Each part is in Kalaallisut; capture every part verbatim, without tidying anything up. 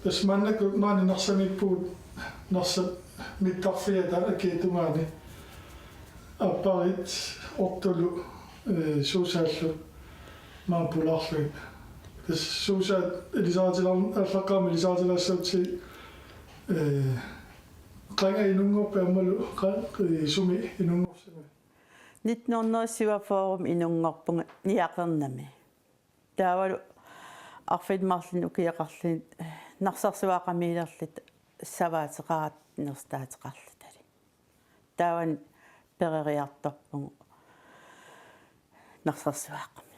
Tassa maannakkut maani Narsamiippugut, Narsap mittarfiata akiata tungaani. Apparit Ortulu, eh, Suusaallu maani pulaarlugit. Tassa Suusaat ilisaritilaar-, aallaqqaammut ilisaritilaassavasi, eh, qanga inunngorpit aammalu qa-, eh, sumi inunngorsimavit? Nitten hundrede syvogfyrre inunngorpunga niaqornami. Taavalu arfineq-marlunnik ukioqarluni Narsarsuaqamiilerluta savaateqarata niuertaateqarlutali. Taavani peroriartorpugut Narsarsuaqami.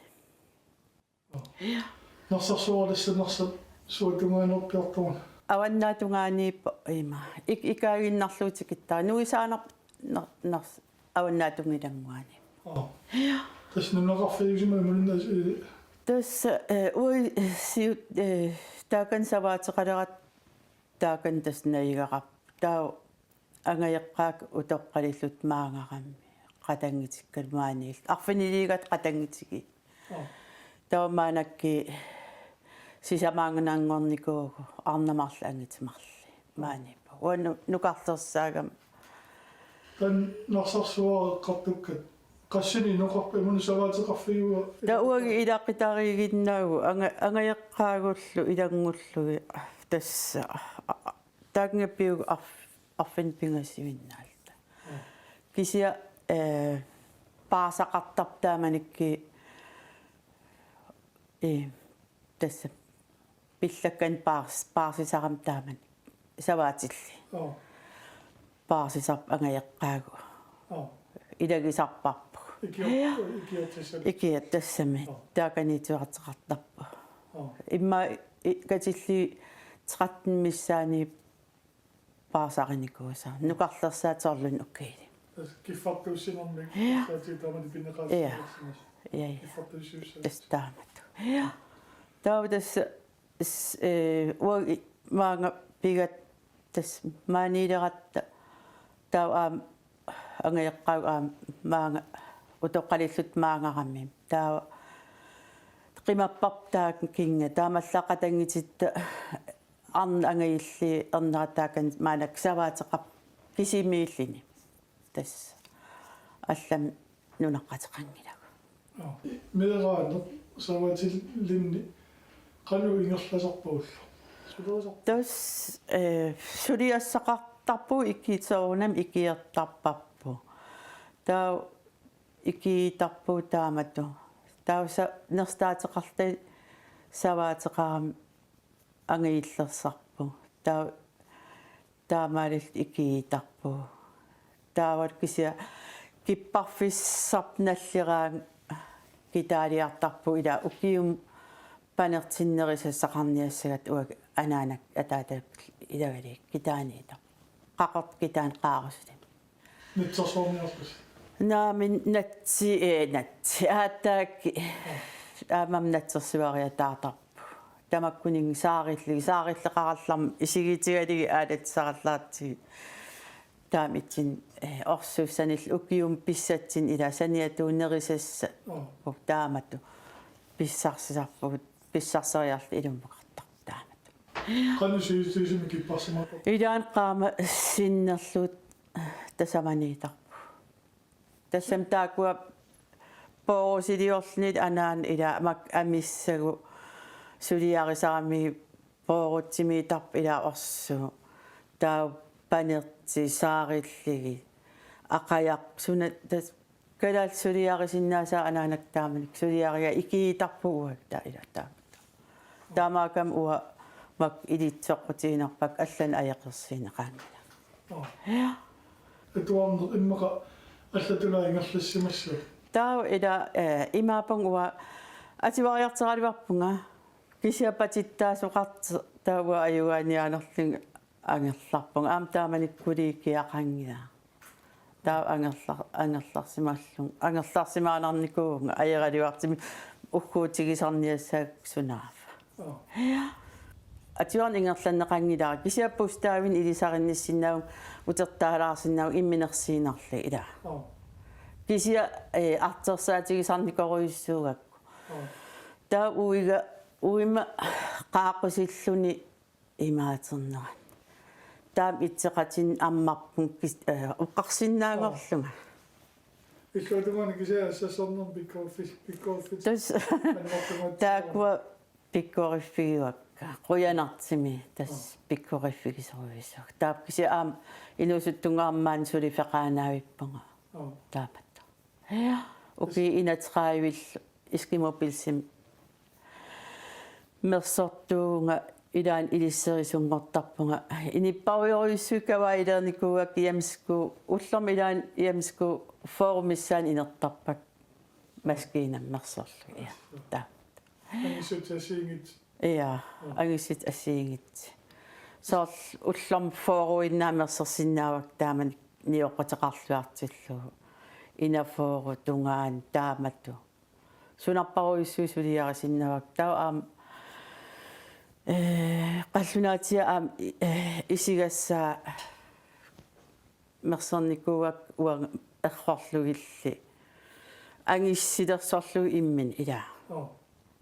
Narsarsuaq tassa Narsap suut tungaanerpiartoruna. Avannaatungaaniippoq ima. Ik-, ikaaginnarlugu tikittara. Nuisaanar-, nar-, nars-, avannaatunngilannguaani. Aa. Tassa nunaqarfiusimavit imaluunniit, eh? Tassa, eh, uagut siut, eh, taakani savaateqaleratta taakani tassa najugaqarput. Taava angajoqqaakka utoqqalilluta maangarammi qatanngutikkalu maaniilluta. Arfiniliugatta qatanngutigit. Aa. Taava maannakkut sisamaannanngornikuuvugut arnat marluk angitigut marluk maaniippugut. Uanga nu-, nukarlersaagama. Taanna Narsarsuaq eqqartukkatta qassinik inoqarpa, imaluunniit savaateqarfigiva? Taava uagut ilaqutariiginnaavugut anga-, angajoqqaagullu ilanngullugit tassa. Taakku piumagu arf-, arfineq-pingasuinnaalluta. Kisianni, eh, paarsaqartarput taamanikkut, eh, tassa pillakkanik paars-, paarsisarami taamani savaatillit. Aa. Paarsisarput angajoqqaagut. Aa. Ilagisarparput. Ikior-, ikiortissat. Ikiortissami. Aa. Taakaniitivarteqartarput. Aa. Immaqa i-, katillugit tretten missaani paarsaarinikuusara. Nukarlersaaterluni ukiili. Tassa kiffartuussinermik. Ja. Saatii taamani pinneqaat-. Ja. Ja, ja. Kiffartuussiussaat. Tassa taamatut. Ja. Taava tassa s-, eh, uagut maanga pigatta tassa maaniileratta taava aamma angajoqqaagut aamma maanga utoqqalilluta maangarammi. Taava qimapparput taakku kingorna. Taamaallaat qatanngutitta arnat angajulliit ernerat taakani maannakkut savaateqarput kisimiilluni. Tassa allamik nunaqqateqanngilagut. Aa. Meeraaneq savaatillinni qanoq ingerlasarpa ulloq? Suliassaq-. Tassa, eh, suliassaqartarpugut, iki-, soorunami ikiortarparput. Taava ikiortarpugut taamatut. Taava sa-, niuertaateqarluta savaateqarami angajullersarpugut. Taava taamaalilluta ikiortarpugut. Taava kisianni kipparfissarput nalleraangat kitaaliartarpugut, ila ukiumut panertinnerusassaqarniassagatta uagut anaanakkut ataatakkut ilagalugit kitaaniittarput. Qaqortoq kitaani qaarusulimi. Natsersuarniarlusi? Naamik, natsi, eh, natsi. Aatsaat aamma natsersuariataartarpugut. Tamakkuninnga saarillugit, saarilleqarallarmat isigiitigalugit aalatsisaqallaartigit. Taama ittunik, eh, orsussanillu ukiumut pissatsinnik ila saniatigut nerusassat. Aa. Taamatut pissarsisarpugut, pissarseriarluta ilummaqartarpugut taamatut. Qanoq sivisutigisumik kipparsimaartarpa? Ilaanni qaammat sinnerlugu tasamaniittarpugut. Tassami taakkua poorusiliorluni anaanat ila makku amissagut suliarisarami poorutsimiittarput ila orsugut. Taava panertik saarillugit. Aqajaq suna tassa kalaallit suliarisinnaasaat anaanakkut taamanikkut suliarigaat ikiortarpugut uagut taava ila taama. Taamaakkami uanga makku ilitsoqqutiginerpakka allanik ajoqersuineqanngilanga. Aa. Ja. Atuarneq immaqa allatulaa ingerlassimassavat. Taava ila, eh, imaappunga uanga atuariartoraluarpunga kisianni patittaasoqartoq taava uanga ajugaaniaanerlunga angerlarpunga. Aamma taamanikkut kollegiaqanngilanga. Taava angerlar-, angerlarsimallunga, angerlarsimaannarnikuuvunga ajoraluartumik ugguutigisarniassagakku sunaaffa. Aa. Ja. Atuarneq ingerlanneqanngilara. Kisianni busstavinik ilisarinissinnaavunga, utertaalaarsinnaavunga imminersiinnarlugit ila. Aa. Kisianni, eh, artorsaatigisarnikorujussuugakku. Aa. Taava uiga, uima qaaqqusilluni Imaaternerat. Taama itseqatigiinneq ammarpunga kis-, eh, oqarsinnaanngorlunga. Illuatungaani kisianni assersornermi pikkoriffi-, pikkoriffi-, Tassa annertumaat- taakkua pikkoriffigiuakka. Qujanartumik tassa pikkoriffigisorujussuakka. Taava kisianni aamma inuusuttunngaarmat suliffeqaannaavippunga. Joo. Taamatut. Ja, ukiut enogtredive Eskimo Pilsimi mersortuuvunga ilaanni ilisserisunngortarpunga. Inuppassuarujussuit kavaaliornikuuakka Hjemsku, ullormi ilaanni Hjemsku fyrre missaani inertarpakka maskiinami mersorlugit. Ja, taava. Angissutsit assigiinngitsut. Ja, mm, angissutsit assigiinngitsut. Soorlu ullormi fyrreuinnaat mersorsinnaavakka taamani nioqquteqarluartillugu. Enogfyrre tungaanut taamatut. Sunarparujussuit suliarisinnaavakka. Taava aamma, ee, qallunaatiga aamma, ee, isigassaa mersornikuuakka uanga errorlugillu. Angissilersorlugit imminut ilaa. Joo.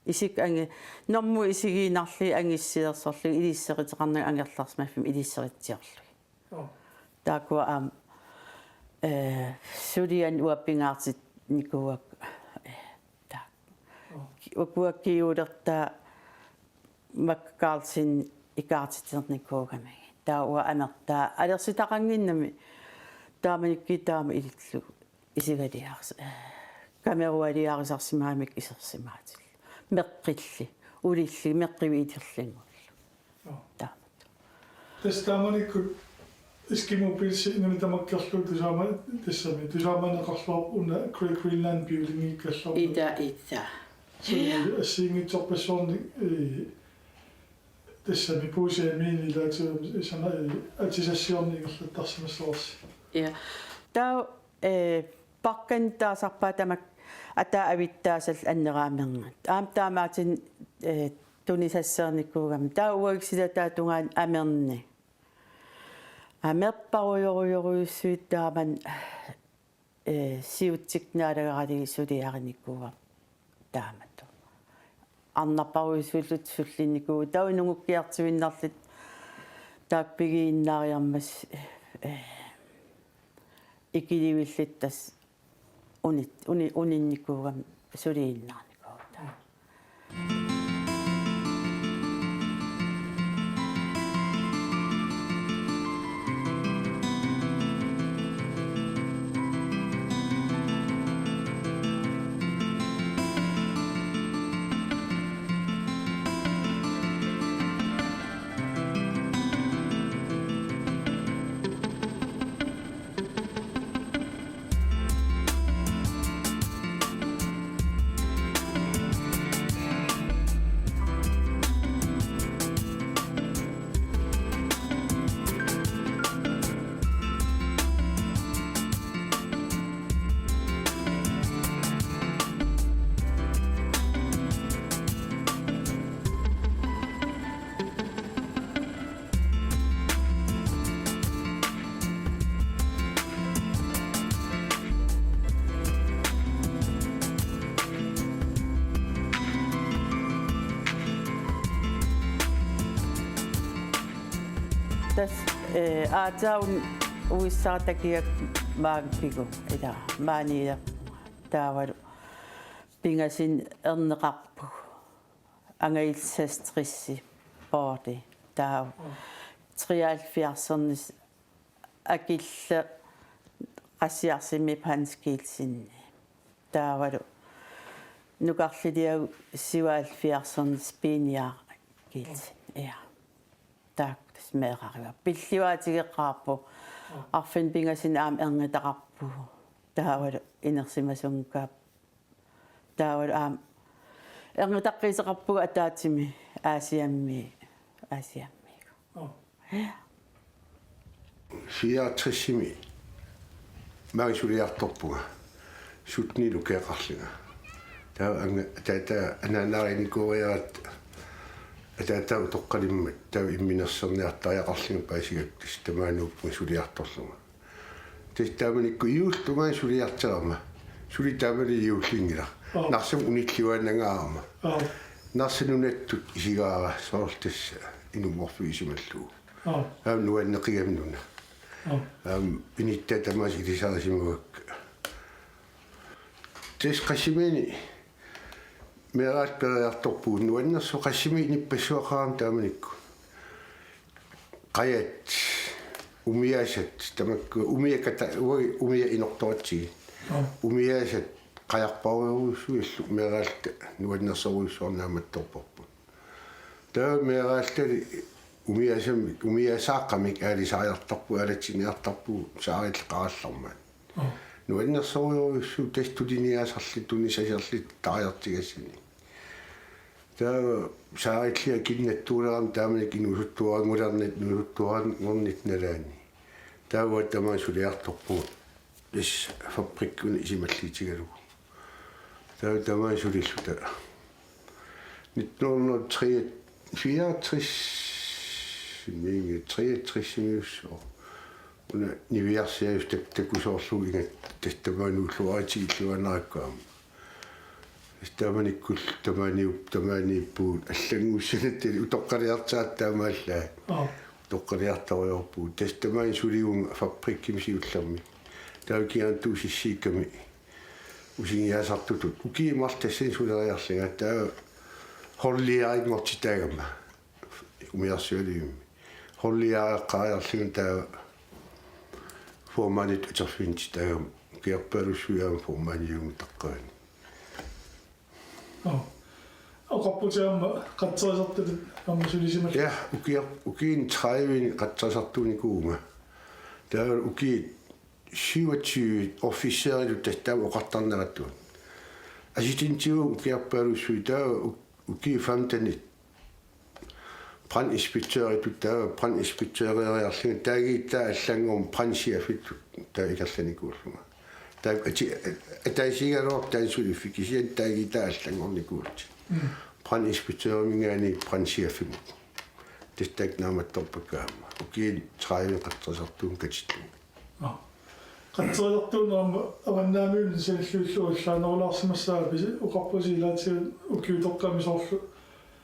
Isikka angi-, normu isigiinnarlugit angissilersorlugit ilisseruteqarnagu angerlarsimaffimmi ilisseritsiorlugit. Joo. Taakkua aamma, ee, sulianik uanga pingaartinnikuuakka, ee, taakku. Joo. Ukua kjolertaa Mac Carlsen ikaartiternikuugamigit. Taava uanga amertaa alersitaqannginnami taamanikkut taama ilillugu isigaliars-, kamerualiarisarsimagamikku isersimaatillugu. Meqqilli, ulilli, meqqivit ilillugu. Joo. Taamatut. Tassa taamanikkut Eskimo Pilsi inunnik tamakkerlugu tusaama-, tassami tusaamaneqarluarpoq una Great Greenland Buildingikkallarpoq. Ita, ita. Soorlu assigiinngitsorpassuarnik, ee, tassami puussiamiini ilaatigut sana, ee, atisassiorneq ingerlattarsimassavarsi. Ja. Taava, ee, pakkanit taasarpaat tamakku ataa avittaasallu anneraamerngit. Aamma taamaattumik, ee, tunisasseernikuugami. Taava uagut silataata tungaanut amerneq. Amerparujorujorujussuit taamani, ee, siutsit naalagaralugit suliarinikuuakka taamatut. Arnarparujussuillutik sullinnikuuakka. Taava nungukkiartuinnarlutik taakku pigiinnaariarmata, ee, ikilivillutik tassa unit-, uni-, uninnikuugami suliinnaarnikuuakka. Tassa, ee, aatsaat uissara takiakku maanga pigu, ilaa, maaniilerpunga. Taavalu pingasunik erneqarpugut. Angajulleq seksogtres poorti taava. Treoghalvfjerdsernis akilleq qassiarsimmi Hans Kielsen. Taavalu nukarliliagu syvoghalvfjerdsernis Piniaq Kielsen. Ja. Taakku tassa meerarivara. Pilluaatigeqqaarput. Arfineq-pingasunik aamma ernguutaqarpugut. Taavalu inersimasunnguup Taavalu aamma ernguutaqqiisoqarpugut ataatsimik Aasiammi, Aasiammiikkut. Joo. Ja. Fireoghalvtredsimi maanga suliartorpunga. Syttenini ukioqarlunga. Taava anga-, ataata anaanaarinikuugatta ataata utoqqalimmat taava imminersorniartariaqarlunga paasigakkit tassa tamaani uuppunga suliartorlunga. Tassa taamanikkut juullip tungaanut suliartorama. Suli taamani juullinngilaq. Aap. Narsami unilluaannangaarama. Aap. Narsap nunattut isigaara soorlu tassa inummorfigisimallugu. Aap. Aamma nuanneqigami nuna. Aap. Aamma inuttaa tamaasa ilisarisimavakka. Tassa Qassimiini meeraalluta periartorpugut, nuannersoq Qassimi nippassuaqarami taamanikkut. Qajat, umiaasat, tamakku umiat kata-, uagut umiat inortoratsigit. Aap. Umiaasat qajarparujorujussuillu meeraalluta nuannersorujussuarnik naammattorparput. Taava meeraallutali umiaasamik, umiaasaaqqamik aalisariartarpugut, aalatinniartarpugut saarillit qarallarmaat. Aap. Nuannersorujorujussuuvoq tassa tuliniaasarlutik, tunisaserlutik taajartigassanik. Taava saarillit akinnattuulerami taamanikkut inuusuttuaranngulerni-, inuusuttuaranngornitta nalaani. Taava tamaani suliartorpugut. Tassa fabrikkuni isumalluutigalugu. Taava tamaani sulilluta. Nitten hundrede og treogtres, minge treogtres-imiussooq. Una niviarsiassat tak-, takusoorlugu ingammik tassa tamaani ulluaritigilluinnarakkit aamma. Tassa taamanikkullu tamaaniup-, tamaaniippugut allanngussanut tali utoqqaliartaratta taamaallaat. Aap. Utoqqaliartorujorpugut. Tassa tamaani sulivunga fabrikkimi siullermik. Taava kingorna to-sikkami usingiaasartutut. Ukiut marluk tassani suleriarlunga taava holdiarinngortitaagama. Umiarsualivimmi. Holdiareqqaariarlunga taava formanditut atorfigititaagama. Ukiorpaalussuit aamma formandiummik taqqavani. Nå. Oqarputit aamma qatserisartutut aamma sulisimallutit. Ja, ukior-, ukiuni tredive qatserisartuunikuuvunga. Taava ukiut syvogtyve officeritut tassa taama oqartarneratut. Assistentiuvunga ukiorpaalussuit taava u-, ukiut femtenit brandinspektøritut taava brandinspektøriariarlunga taaguutaa allanngormat brandchefitut taava ingerlanikuullunga. Taava ati-, ataasigaluarpoq taanna suliffik kisianni taaguutaa allanngornikuullutik. Mm. Brandinspektøriminngaanniit brandchefimut. Tassa taakku naammattorpakka aamma. Ukiuni tredive qatserisartuunut katillunga. Nå. Qatserisartuunut aamma Avannaamiunut sanilliullugu allaanerulaarsimassavarput, oqarputit ilaatigut ukiutoqqami soorlu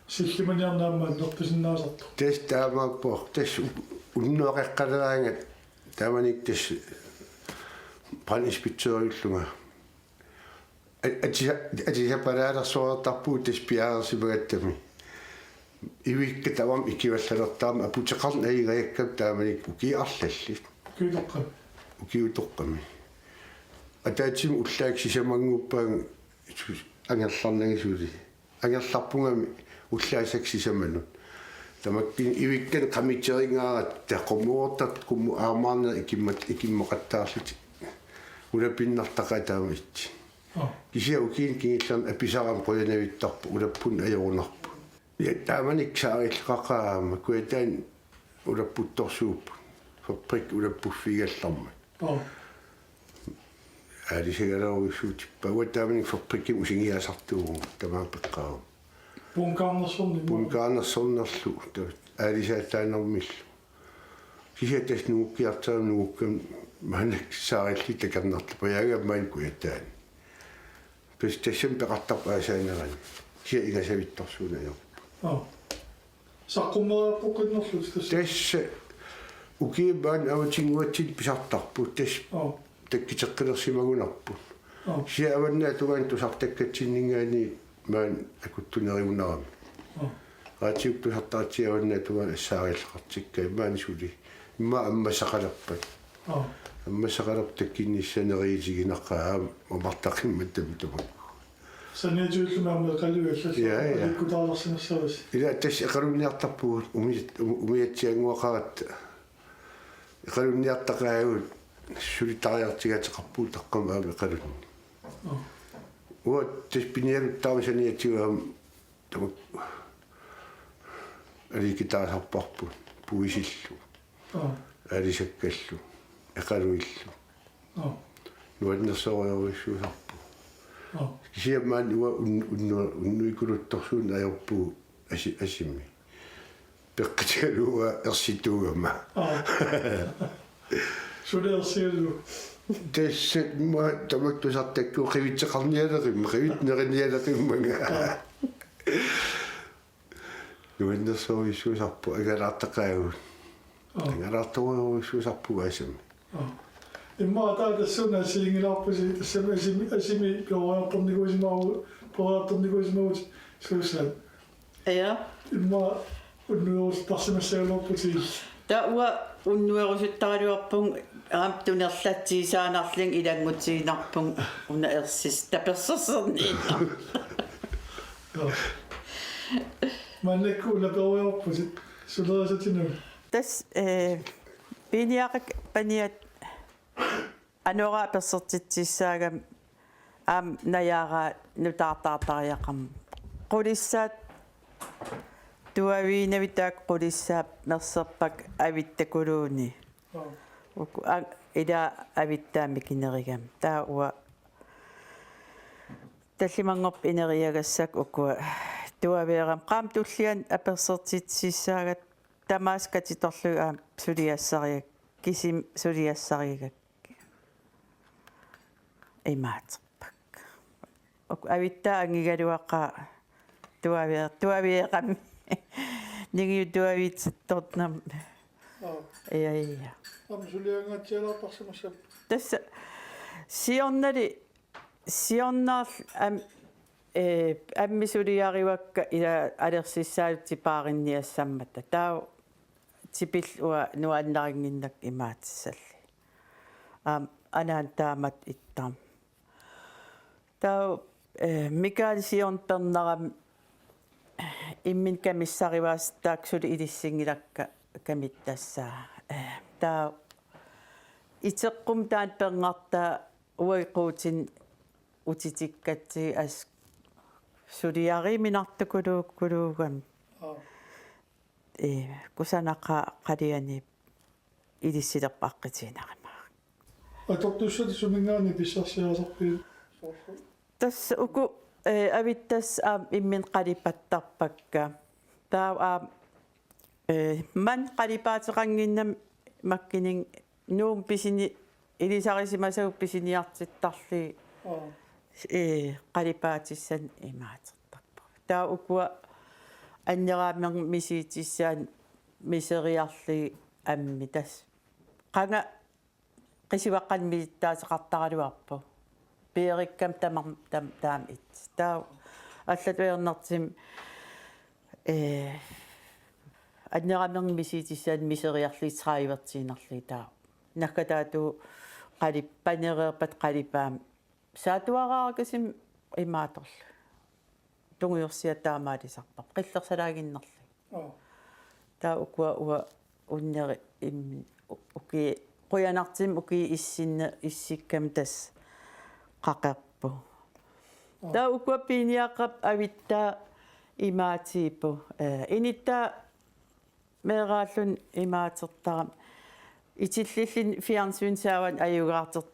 sillimaniarneq aamma annertusinnaasartoq. Tassa taamaappoq, tassa u-, unnuaqeqqaleraangat taamanikkut tassa brandinspektøriullunga. A-, atisa-, atisapalaalersortarpugut tassa piareersimagattami. Ivikka tamarmik ikivallalertarami aputeqarneq ajugaakka taamanikkut ukiut arlallit. Ukiutoqqami. Ukiutoqqami. Ataatsimut ullaakkut sisamannguuppaannga su-, angerlarnanga suli. Angerlarpungami ullaasakka sisamanut. Tamakkuninnga ivikkanik qamiterinngaaratta qummuortartut qummut aamaarnerit ikimmat-, ikimmaqattaarlutik. Ulapinnartaqaat taama ittoq. Aa. Kisianni ukiuni kingullerni apisarami qujanavittarpoq, ulappunnut ajorunarpoq. Ja, taamanikkut saarilleqaqaat aamma, Kujataani ulapputtorsuupput. Fabrikkit ulappuffigigallarmat. Aa. Aalisagalerujussuutippaat. Uanga taamanikkut fabrikkimi usingiaasartuuvunga, tamaanga peqqaarama. Bunkkaarnersornerlu. Bunkkaarnersornerlu, ta-, aalisaataanermillu. Kisianni tassa nungukkiartorama nungukkama maannakkut saarillit takornartappajaakka maani Kujataani. Tassa tassami peqartarpoq aasaanerani. Kisianni ingasavittorsuuneq ajorpoq. Aa. Saqqummeriartoqqinnerlutit tassa? Tassa ukiut maani avatinnguatsinni pisartarput tassa. Aa. Takkutteqqilersimagunarput. Aa. Kisianni avannaata tungaanut tusartakkatsinninngaanniit maani akuttunerigunarami. Aa. Raatiukkut tusartaratsigu avannaata tungaanut assaarilleqartikkaat maani suli. Immaqa ammassaqalerpat. Aa. Ammassaqalerpat takkunnissaat neriuutiginaqaaq aamma mamartaqimmat tamakku. Saniatigut aamma eqaluit allallu. Ja, ja. Aliikkutaalersimassavasi. Ila tassa eqalunniartarpugut umiat-, um-, umiatsiannguaqaratta. Eqalunniartaqaagut sulittariartigaateqarpugut taqqamma aamma eqalunneq. Aa. Uanga tassa pinialuttaarama saniatigut aamma tamakku aliikkutaasarparput puisillu. Aa. Aalisakkallu. Eqaluillu. Aa. Nuannersorujorujussuusarpoq. Aa. Kisianni maani uanga un-, unnu-, unnuikuluttorsuuneq ajorpugut asi-, asimi. Peqqutigalugu ersituugama. Aa. Suli ersigalugu? Tassa immaqa tamakku tusartakkagut qivitseqarnialeqimmat, qivitseq nerinialeqimmanga. Aa. Nuannersorujussuusarpoq, angalaartaqaagut. Aa. Angalaartorujussuusarpugut asami. Aa. Immaqa taava tassuuna assigiinngilaarpusi, tassami asimi, asimi peroriartornikuusimaavugut, peroriartornikuusimaavugut Susan. Ja. Immaqa unnuerusuttarsimassagaluarputit. Taava uanga unnuerusuttaraluarpunga aamma tunerlatsiisaanarlunga ilanngutiinnarpunga una ersis tapersersorniinnarpoq. Joo. Maannakkut una peroriarputit suleriasatinut. Tassa, eh, Piiniaqap paniat anora apersortitsissaagami aamma najaaraa nutaartaartariaqarmat. Qulissaat tuaviinavit taakku qulissaat mersorpakka avittakuluunniit. Joo. Uku a-, ila avittaa mikinerigami. Taava uanga tallimanngorpat ineriagassakka ukua tuaveeramik. Qaammat tulliani apersortitsissaagatta tamaasa katitorlugit aamma suliassariga-, kisimi suliassarigakku. Imaaterpakka. Uku avittaa angigaluaqaaq tuavee-, tuaveeqami. Ningiu tuaviitsittornam. Joo. Ja, ja. Aamma suliangaatsialaartarsimassappat. Tassa siornali, siornaarl-, am-, eh, ammit suliarivakka ila alersissaallutik tipaarinniassammata. Taava tipillu uanga nuannarinnginnakku imaatissallugu. Aamma anaana taamatut ittarmat. Taava, eh, Mikael siorna pernarami imminut kamissarivaasat taakku suli ilissinngilakka kamittassaat. Eh, taava iteqqummi taanna pernartaa uagut quutinut utitikkatsigit assut suliariminartukuluukkuluugami. Aa. Ee, kusanaqaaq qaliani ilissilerput aqqutiginarimaarami. Atortussat suminngaanniit pissarsiarisarpigit? Tassa uku, ee, avittassat aamma imminut qalipattarpakka. Taava aamma, ee, maani qalipaateqannginnami makkininga Nuummi pisini-, ilisarisimasagut pisiniartittarlugit, aa, ee, qalipaatissanik imaatertarpagut. Taava ukua anneraamernga misigisassaannik miseriarlugit ammit tassa. Qanga qisuaqqanik misittaateqartaraluarpoq. Peerikkami tamar-, tam-, taama ittoq. Taava allatut ajornartumik, ee, anneraamernga misigisassaannik miseriarlugit tredivertiinnarlugit taava. Naggataatigut qalip-, panereerpat qalipaamik. Saatuaraarakasimmik imaatorlugit. Tungujorsiat taamaalisarpara. Qillersalaaginnarlugit. Aa. Taava ukua uanga unneri im-, u-, ukiut, qujanartumik ukiut issinne-, issikkami tassa qaqerpugut. Aa. Taava ukua Piiniaqap avittaa imaatigipput. Ee, inuttaa meeraalluni imaatertarami. Itillilluni fjernsynissaavanni ajugaartortoq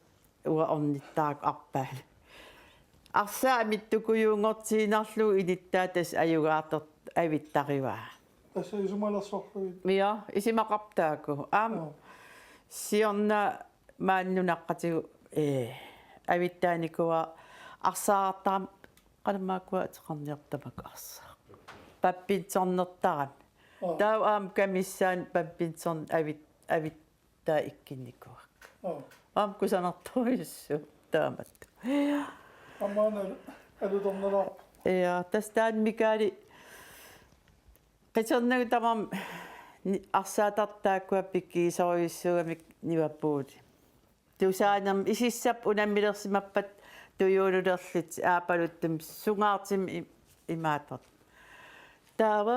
uanga ornittarakkit arpaani. Arsaat amittukujuunngortiinnarlugu inuttaa tassa ajugaartortoq avittarivaa. Tassa isumalersorlugit. Ja, isumaqarpoq taakku. Aamma, joo, siorna maani nunaqqatigut, ee, avittaanikuuara arsaartarami qalamaakkua ateqarniarpoq tamakku arsaat. Badmintonertarami. Aa. Taava aamma kamissaanik badminton avit-, avittaa ikkunnikuuakka. Aa. Aamma kusanartorujussuuvoq taamatut. Aamma aana alu-, alutornalaarpoq. Ja, tassa taanna Mikaeli qiternagu tamarmi ni-, arsaatartut taakkua pikkigisorujussuugamik nivapuuli. Tusaanermi isissappat unammilersimappat tujuululerlutik aappaluttumik sungaartumik i-, imaatortut. Taava,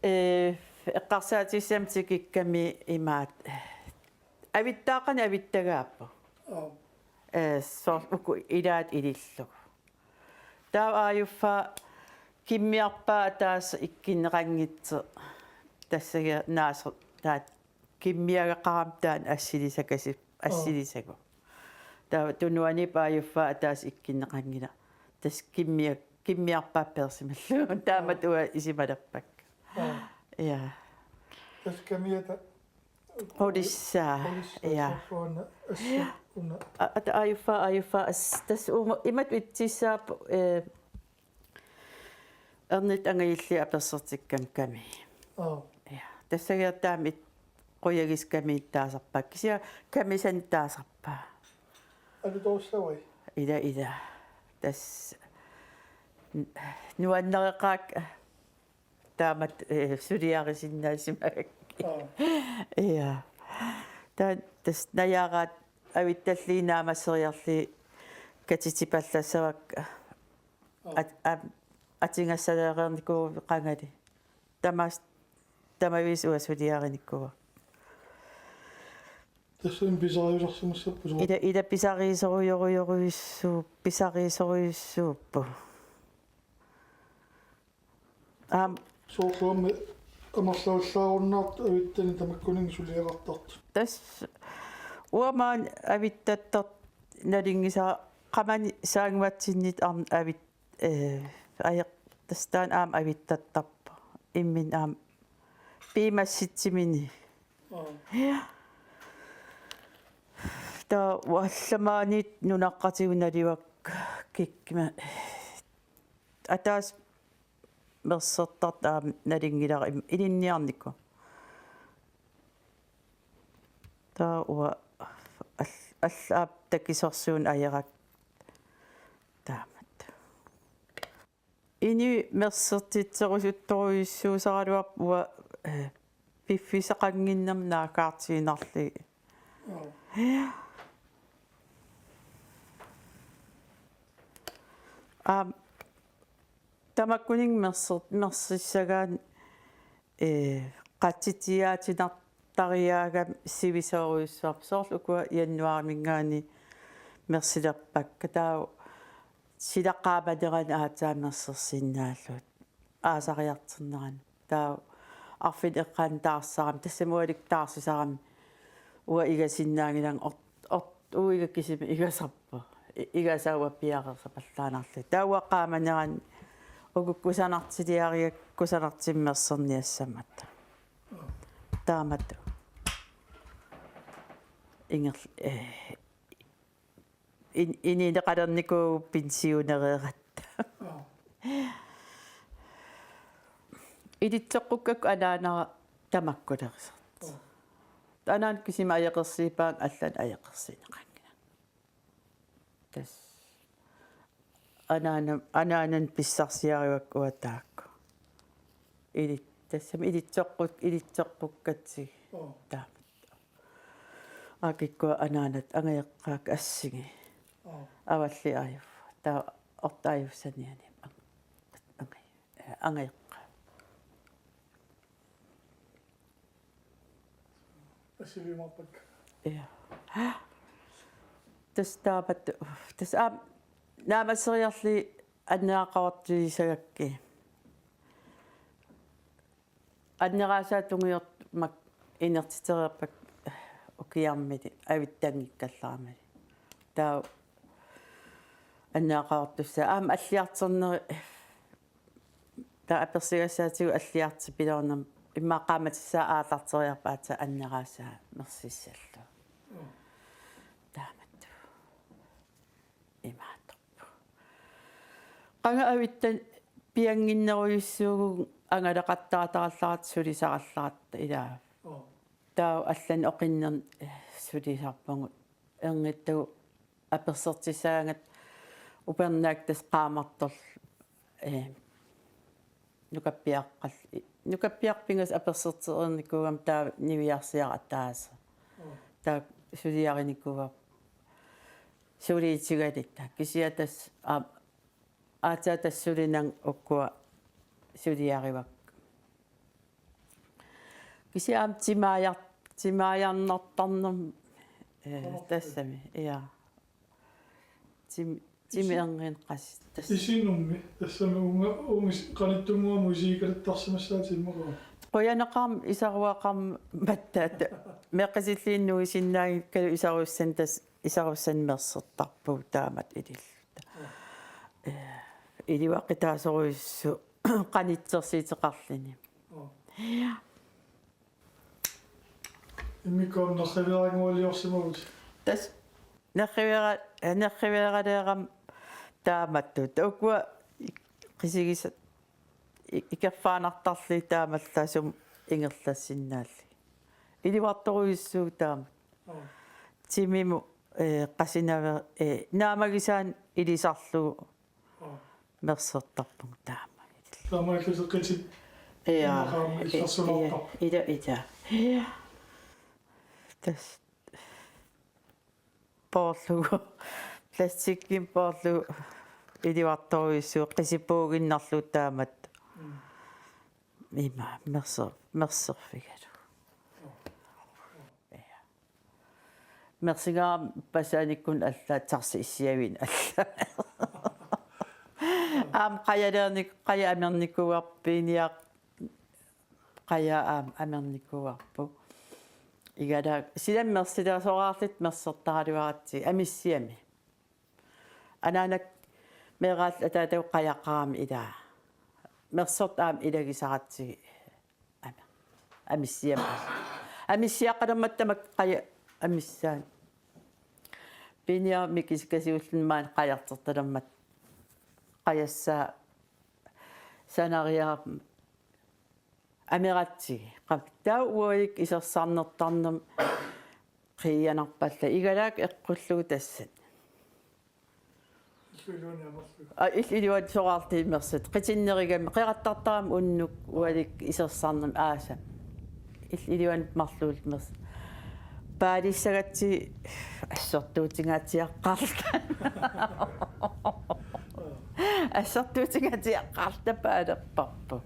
ee, eqqarsaatissamik tikikkami imaat-, avittaaqqanik avittagaapput. Aa. Ee, soorlu uku ilaat ilillugu. Taava aajuffaa kimmiarpaa ataaseq ikkunneqanngitsoq. Tassaga naasoq taanna kimmiagaqarami taanna assilisakasi-, aa, assilisagu. Taava tunuaniippoq aajuffaa ataaseq ikkunneqanngilaq. Tassa kimmia-, kimmiarpaa peersimallugu. Taamatut uanga isumalerpakka. Aa. Ja. Tassa kamiata Qulissaa. Qulissaa, ja, soorlu una, assi, una. A-, ata aajuffaa, aajuffaa, as-, tassa uuma, imatut itsissaappoq, ee, Ernit angajulliit apersortikkami kami. Aa. Ja. Tassagiartaamit qujagisut kamiit taasarpaat. Kisianni kamisanit taasarpaat. Alutorsuaq? Ila, ila. Tassa n-, nuannareqaakka taamatut, eh, suliarisinnaasimagukkit. Aa. Ja. Taava tassa najaraat avittallit naammasseriarlugit katitipallassavakka. Aa. At-, am-, atugassalereernikuuvugut qangali. Tamas-, tamaviisa uanga suliarinikuuara. Tassami pisariusersimassapput soorlu. Ila, ila pisariisorujorujorujussuup-, pisariisorujussuupput. Aamma. Soorlu aamma amerlavallaarunnaartut avittanik tamakkuninnga suliaqartartut. Tassa uanga maani avittattartut nalunngisara qamani saanguatsinnit arn-, avit-, eh, ajeq-, tassa taanna aamma avittattarpoq. Imminut aamma piumassitsimini. Aa. Ja. Taava uanga allamik maaniittut nunaqqatigut naluakka kikkut-, ataaseq mersortartoq aamma nalunngilara im-, ilinniarnikuuara. Taava uanga al-, allaat takisorsuuneq ajorakku taamatut. Inuit mersortitserusuttorujussuusaraluarput uanga, eh, piffissaqannginnama naaggaartiinnarlugit. Joo. Ja. Aamma tamakkuninnga mersor-, mersissagaanni, eh, qatsitiaatinartariaagami sivisoorujussuarmik. Soorlu ukua januaarimiinngaanniit mersilerpakka. Taava sila qaamanerani aatsaat mersorsinnaallutik. Aasariartornerani. Taava arfineq-eqqaani taarsisarami, tassami ualikkut taarsisarami. Uanga igasinnaanngilanga ort-, ort-, uiga kisimi igasarpoq. I-, igasaa uanga piareersapallaannarlunga. Taava uanga qaamanerani uku kusanartiliarigakku kusanartumik mersorniassammata. Taamatut. Inger-, eh, in-, inuuneqalernikuuvugut pensionereeratta. Joo. Ilitsoqqukkakku anaanara tamakkulerisartoq. Joo. Anaanap kisimi ajoqersuuppaanga, allanik ajoqersuunneqanngilanga. Tassa anaana-, anaananut pissarsiarivakka uanga taakku. Ilit-, tassami ilitsoqquk-, ilitsoqqukkatsigu. Joo. Taamatut. Aa, kikkut anaanat angajoqqaakka assingi. Joo. Avalli ajuv. Taava orta ajussaniani ang-, angaj-, eh, angajoqqaat. Assiliimaarpakka. Ja. Tassa taamatut, tassa aamma naammasseriarlugit anneraqartuisagakkit. Anneraasaat tungujortoq makku inertitereerpakka ukiarmili avittanngikkallaramali. Taava anneraqartussaavoq aamma alliartorneri taava apersugassaatigut alliartorpiloornermi immaqa qaammatissaat aallarteriarput aatsaat anneraasaa mersissallugu. Taamatut. Imaattorpoq. Qanga avittanik piannginnerujussuuvugut angalaqattaartarallarata sulisarallarata ilaa. Joo. Taava allanik oqinnernik, eh, sulisarpugut. Ernittagut apersortissagaangatta upernaaq tassa qaamartorlu, eh, nukappiaqqal-, nukappiarput pingasut apersortereernikuugama taava niviarsiaraq ataaseq. Joo. Taava suliarinikuuarput. Suliutigaluta. Kisianni tassa, aa, aatsaat tassa sulinanga ukua suliarivakka. Kisianni aamma timaajar-, timaajarnartarnermi, eh, tassami, ja. Tim-, timi erniinnaq qas-, tassa. Isinummi, tassami uunga, uunga is-, qanittunnguamik isigikaluttarsimassaatit immaqa. Qujanaqaaq isaruaqarmat taava. Meeqqatilluunniit nuisinnaanngikkaluarlugit isarussanik tassa, isarussanik mersortarpugut taamatut ililluta. Eh, iluaqutaasorujussuuvoq qanitsersuuteqarluni. Joo. Ja. Immikkut nerriveeranngualiorsimavutit. Tassa nerriveera-, nerriveeraleerama taamatut. Ukua qisigisat i-, ikerfaanartarlugit taamaallaat sumut ingerlassinnaallugit. Iluartorujussuuvoq taama. Timimut, eh, qasinaver-, eh, naamagisaanut ilisarlugu mersortarpunga taama. Taamaalluseqqitip. Ja, immaqa aamma illersunaartarpoq. Ja, ja. Tassa poorlugu, plastikkimik poorlugu iluartorujussuuvoq qisupuuginnarlugu taamatut. Ima merso-, mersorfigalugu. Ja. Mersugaara passaanikkut allaat taxi issiaviinnaq allaat. Aamma qajaleernik-, qaja amernikuuarput, piiniaq qajaa aamma amernikuuarput. Igalaak silami mersulersoraarluta mersortaraluaratsigit amissiami. Anaanap meeraalluta ataatavut qajaqarami ilaa. Mersortaq aamma ilagisaratsigu. Aamma. Amissiami. Amissiaqalermat tamakku qaja amissaat. Piiniaq mikisikasiulluni maani qajartortalermat qajassaa sanariarmat. Ameratsigit. Qam-, taava ualikkut isersarnertarnermut qiianarpallaaq. Igalaak eqqullugu tassani. Illuiluani amerlugu. Aa, il-, iluani soraarluta mersut. Qitinnerigami, qerattartarami unnuk ualikkut isersarnermi aasami. Il-, iluani marluulluta mersut. Paalissagatsigit assortuutingaatsiaqqaarluta. Assortuutingaatsiaqqaarluta paalerparput.